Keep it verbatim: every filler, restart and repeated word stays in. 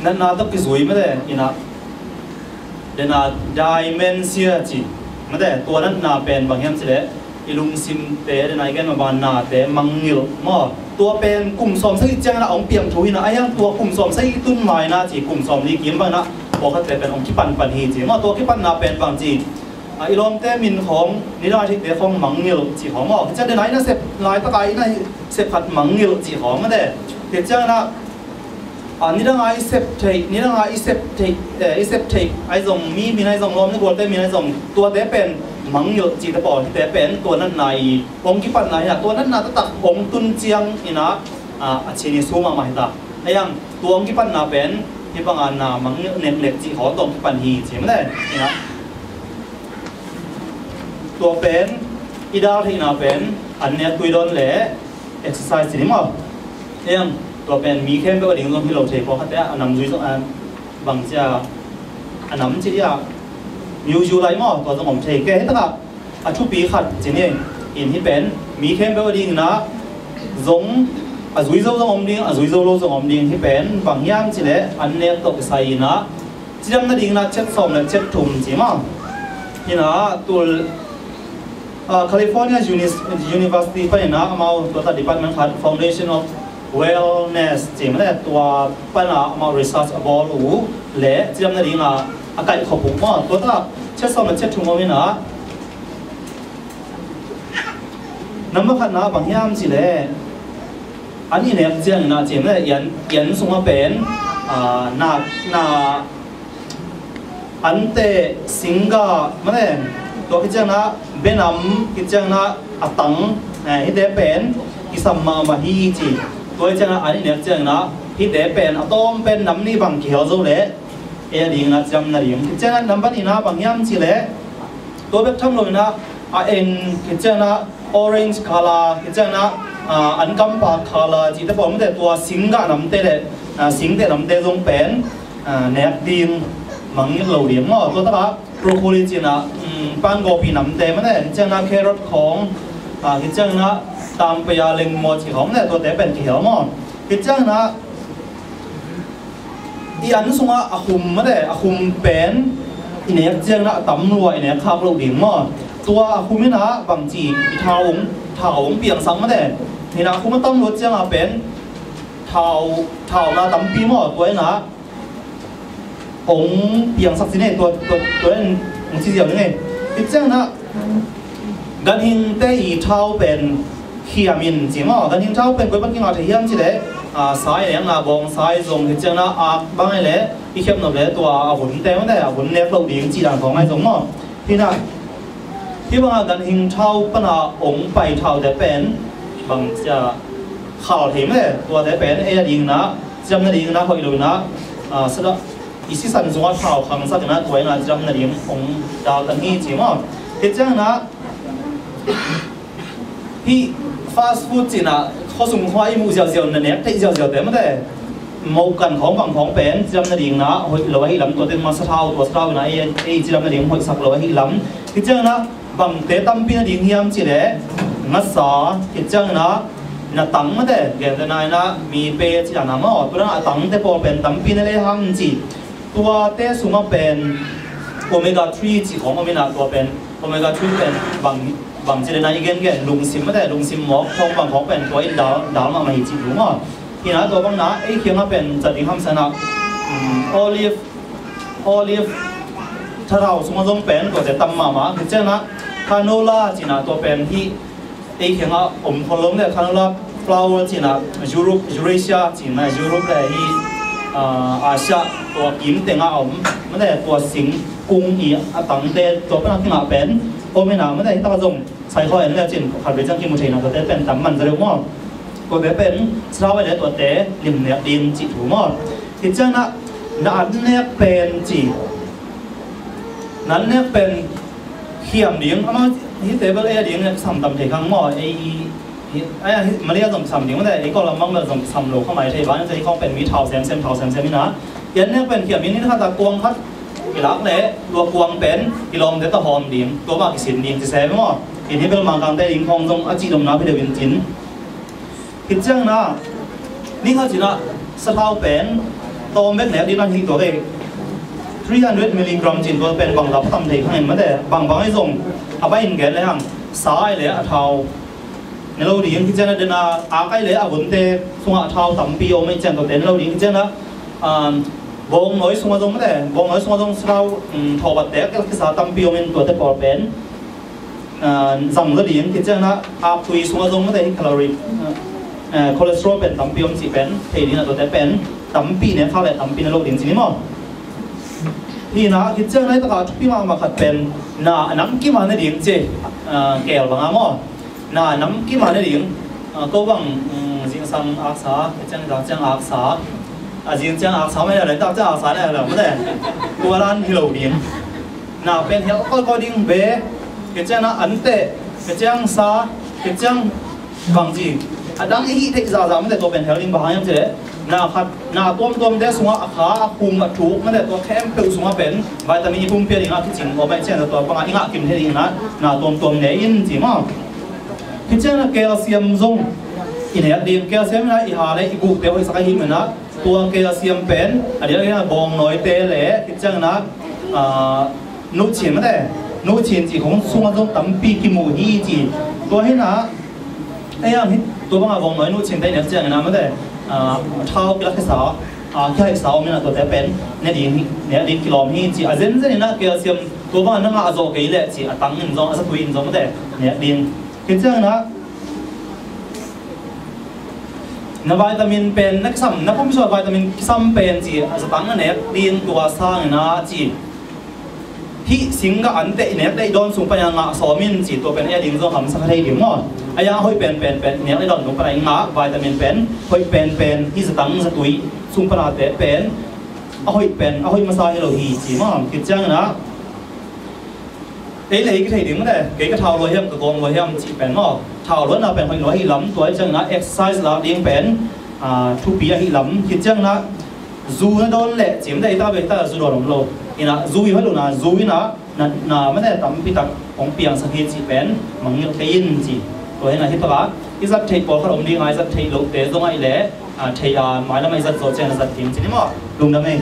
Natna tawh kizui mate, ina, dena dementia ci mate, tua natna pen bang hiam cileh i lungsimte, dena i gen mah bang nate mangngilh maw. Tua pen kum sawm sagih ciangin ah hong piang thu hi na, a hiang tua kum sawm sagih tun mai na ci, kum sawm li kim bang na, pawlkhatte pen hong kipanpan hi ci maw. Tua kipanna pen bang ci, a, i lawmte min khawng, nidang a thikte khawng mangngilh ci khawng maw. Ciang dena i nasep laitaka i nasep khat mangngilh ci khawng mate. Tua ciangin ah, a, nidang a i sep theih, nidang a i sep theih, eh, i sep theih ai zong, mi min ai zong, lawm ni gualte min ai zong, tuate pen mangngilh cite pawl, hite pen tua natna i hong kipatna hi a, tua natna taktak hong tun ciangin ah, a, a cin i su mahmah hi ta. A hiang tua hong kipatna pen hih banga na mangngilh neknek cih khawng tua hong kipan hi ci mate. Ina, tua pen i dal theihna pen an nek tui dawn le exercise ci ni maw. Eng, tua pen mi khempeuh a ding zong hi lo thei, pawlkhatte a nam zui zong, a, bang cia a nam ci dia, miuzu lai maw, tua zong om thei. Kei hih takah a thupi khat ci ni. In hih pen mi khempeuh a dingin ah zong a zui zo zong om ding, a zui zo lo zong om ding. Hih pen bang hiam cileh an nek tawh kisai in ah cidam nadingin ah chet sawm le chet thum ci maw. Ina tul, ah, California Uni-, University panin ah amau tua ta department khat, Foundation of Wellness ci mate, tua pana amau research a bawl uh le cidam nadingin ah a kaihkhop uh maw. Tua ta chet sawm le chet thum om in ah, number khatna bang hiam cileh an i nek ciangin ah ci mate, i an, i an sungah pen, ah, na, na, ante, singgah mate, tua khit ciangin ah benam, khit ciangin ah a tang, eh, hihte pen kisam mahmah hi ci. Tua khit ciangin ah an i nek ciangin ah hihte pen a tawm pen nam nih bang kihel zo leh ei a dingin ah cidam nading. Khit ciangin ah number nihna bang hiam cileh tua bek tham loin ah a eng, khit ciangin ah orange color, khit ciangin ah, ah, an kampa color cite pawl mate, tua singgah namte le, ah, singteh namte zong pen, ah, nek ding mangngilh lo ding maw. Tua takah broccoli ci-in ah, um, pan gopi namte mate, khit ciangin ah carrot khawng, ah, khit ciangin ah tangpei a lengmaw ci khawng mate, tuate pen kihel maw. Khit ciangin ah i an sungah a khum mate, a khum pen i nek ciangin ah a tam lua i nek khak loh ding maw. Tua a khum in ah bangci i thau hong, thau hong piangsak mate. Hi in ah a khum a tam lua ciangin ah pen thau, thau na tampi maw, tua in ah hong piangsak ci ne, tua, tua, tua in hong ci ziau ning e. Khit ciangin ah ganhingte i thau pen khiam in ci maw. Ganhing thau pen koi pan kingah thei hiam cileh, ah, sa i nekna bawngsa i zong, khit ciangin ah ak bang i le i khiam nop le tua a hunte mate, a hun nek loh ding cih dan khawng ai zong maw. Hi in ah hih bangah ganhing thau pana hong pai thaute pen bangcia khal thei mate, tuate pen ei a dingin ah cidam nadingin ah hoih lo in ah, ah, sada i sisan sungah thau khangsak in ah tua in ah cidam nading hong daltan hi ci maw. Khit ciangin ah hih fast food ci-in ah khuasung khua i muh ziauziau, na nek theih ziauziaute mate, moh kan khawng bang khawng pen cidam nadingin ah hoih lo ahih lam, tuate masa thau, tua sa thau in ah ei, ei cidam nading hoihsak lo ahih lam. Khit ciangin ah bangte tampi nading hiam cileh ngasa, khit ciangin ah na tang mate, gentehna in ah mipe cih dan a maw, tua dan a tangte pawl pen tampi na le hang ci. Tuate sungah pen omega three cih khawng om in ah, tua pen omega three pen bang, bangci le na i gengen lungsim mate, lungsim mawk khawng bang khawng pen tua in dal, dal mahmah hi cih thu maw. Hi in ah tua bang na ei kiangah pen zat ding hamsa in ah, um, olive, olive thathau sungah zong pen tuate tam mahmah. Khit ciangin ah canola ci-in ah tua pen hih ei kiangah om khol lo le, canola flower ci-in ah Europe, Eurasia ci-in ah Europe le hih, ah, Asia tua kim tengah om mate, tua singkung i a tangte tua pana kingah pen om in ah mate, hih takah zong sai khawh en le cin khat vei ciang kimu thei in ah tuate pen tam man zaw deuh maw. Tuate pen sa thau le tuate limnek ding cih thu maw. Khit ciangin ah na an nek pen ci, na an nek pen khiam ding, amau hih table A a ding samtam thei khang maw. Ei, hih, ai, hih Malay zong sam ding mate, ei Kawl lam bang bel zong sam lo kha mai thei, bang hih khawng pen mi thau semsem, thau semsem in ah. An nek pen khiam in, ni khat a kuang khat i lak leh tua kuang pen i lawmte tawh hawm ding, tua mah kisin ding ci se maw. Hih bel Mangkangte ding khawng zong a cih domna phi deuh in cin. Khit ciangin ah ni khat ci-in ah sa thau pen Tawm bek nek ding a hi tua kei. Three hundred milligram cin tua pen bang lap tam thei khang in mate, bang bang ahi zong a bai in gen le hang, sa ai le a thau ne lo ding, kician a den a ak ai le a vunte sungah thau tampi om ei cian tua te ne lo ding, kician a, um, bawngnawi sungah zong mate, bawngnawi sungah zong thau, um, thawbatte a kisa tampi om in tuate pawl pen, ah, zang zaw ding, kician a aktui sungah zong mate hi calorie, ah, cholesterol pen tampi om cih pen thei ding a tuate pen tampi ne khak le tampi ne lo ding ci ni maw? Hi na, kician a hi taka thupi mahmah khat pen na a nam kim a ne ding ci, ah, keel bang a maw? Na a nam kim a ne ding, ah, ko bang, um, zingsang aksa, kician a ciang aksa, a zing ciang aksa mai le tak ciang aksa ne le mate. Tua dan hi lo ding. Na pen hel kawikawi ding be, kician a ante, kician sa, kician bangci a dang i hih theih zahzah mate tua pen hel ding bang hang hiam cih leh, na khat, na tuamtuamte sungah a kha, a khum, a thuk mate tua khempeuh sungah pen vitamin i pumpi a dingah kicing om ei cian tua bangah i ngah kim thei dingin na tuamtuam ne in ci maw? Kician a calcium zong i nek ding, calcium in a i ha le i gukte hoihsak ahih manin a, tua calcium pen a diakdiak in a bawngnawite le kician in a, ah, nuhcin mate, nuhcin cih khong sungah zong tampi kimu hi ci. Tua hi na, ei ang hi, tua bangah bawngnawi nuhcinte i nek ciangin a mate, ah, thau kilakkhia sa, ah, kihaihsa om in a tuate pen ne ding hi, ne ding kilawm hi ci. A zenzen in a calcium tua bangah na ngah zawh kei leh ci a tang in zong, a zatui in zong mate ne ding. Kician in a na vitamin pen, na kisam, na pumpi sungah vitamin kisam pen ci a zatang na nek ding tua sangin a ci. Hih singgah ante i nek le i dawn sung panin a ngah sawm in ci tua pen ei a ding zong hamsa kha thei ding maw? Ei a hoih penpen pen i nek le i dawn sung panin a i ngah vitamin pen hoih penpen hih zatang zatui sung panin a te pen a hoih pen, a hoih masa hi lo hi ci maw? Kician in a ei le ei kithei ding mate, kei ka thau lua hiam, ka gawng lua hiam cih pen maw? Thau luatna pen hoih lua hi lam, tua hi ciangin a exercise lak ding pen, ah, thupi ahi lam. Kician in a zu na dawn leh cim dei ta bei ta zu dawn om lo. In a zu i hoih lo na, zu in a na, na mate tampi tak hong piangsak hi cih pen mangngilh kei in ci. Tua hi na hi taka i zat theih pawlkhat om ding a, i zat theih lohte zong ahih leh, ah, theih a mailam a i zat zawh ciang a zat ding ci ni maw? Lungdam ei.